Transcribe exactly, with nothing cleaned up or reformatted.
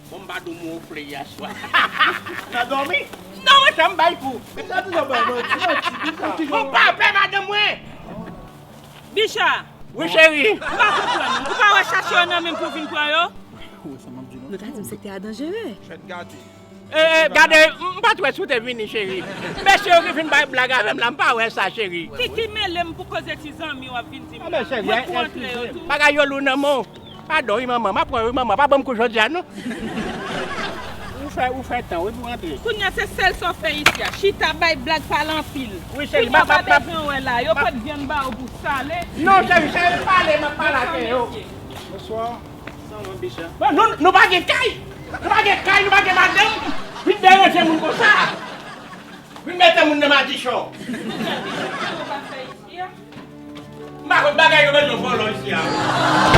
Bon, m pa di w mo w vle yè swa. Nan dòmi? Non, mwen, sa m bay kou. Bicha toujou bay manti, manti, Bicha. Mwen pa pè madanm mwen. Bicha. Wi, cheri. M pa konprann. Ou pa wè chache yo nan men m pou vin pran yo? Nou ta di m sektè a danjere. Fèt gate. Eh, eh, gade, m pa t wè si w te vini, cheri. Mesye yo ki vin bay blag avè m la, m pa wè sa, cheri. Ki, ki mele m pou koze ti zanmi w ap vin di m la? Mwen pou antre yo tou. Bagay yo lou nan men w. Padon, wi, manman. M ap pran, wi, manman. Pa ban m kou jodi a, non. Ou fè, ou fè tan, wi, pou antre. Kounye a, se sèl sa w fè isi a. Chita, bay blag, pale anpil. Wi, cheri, kounye a, pa bezwen wè la. Yo pot vyann ba ou pou sale. Non, cheri, cheri, pale, m ap pale avè yo. Bonswa. Bon, nou, nou pa gen kay. Nou pa gen kay, nou pa gen madanm. Vin deranje moun konsa. Vin mete moun nan madichon. M pa konn bagay yo bezwen vòlò isi a.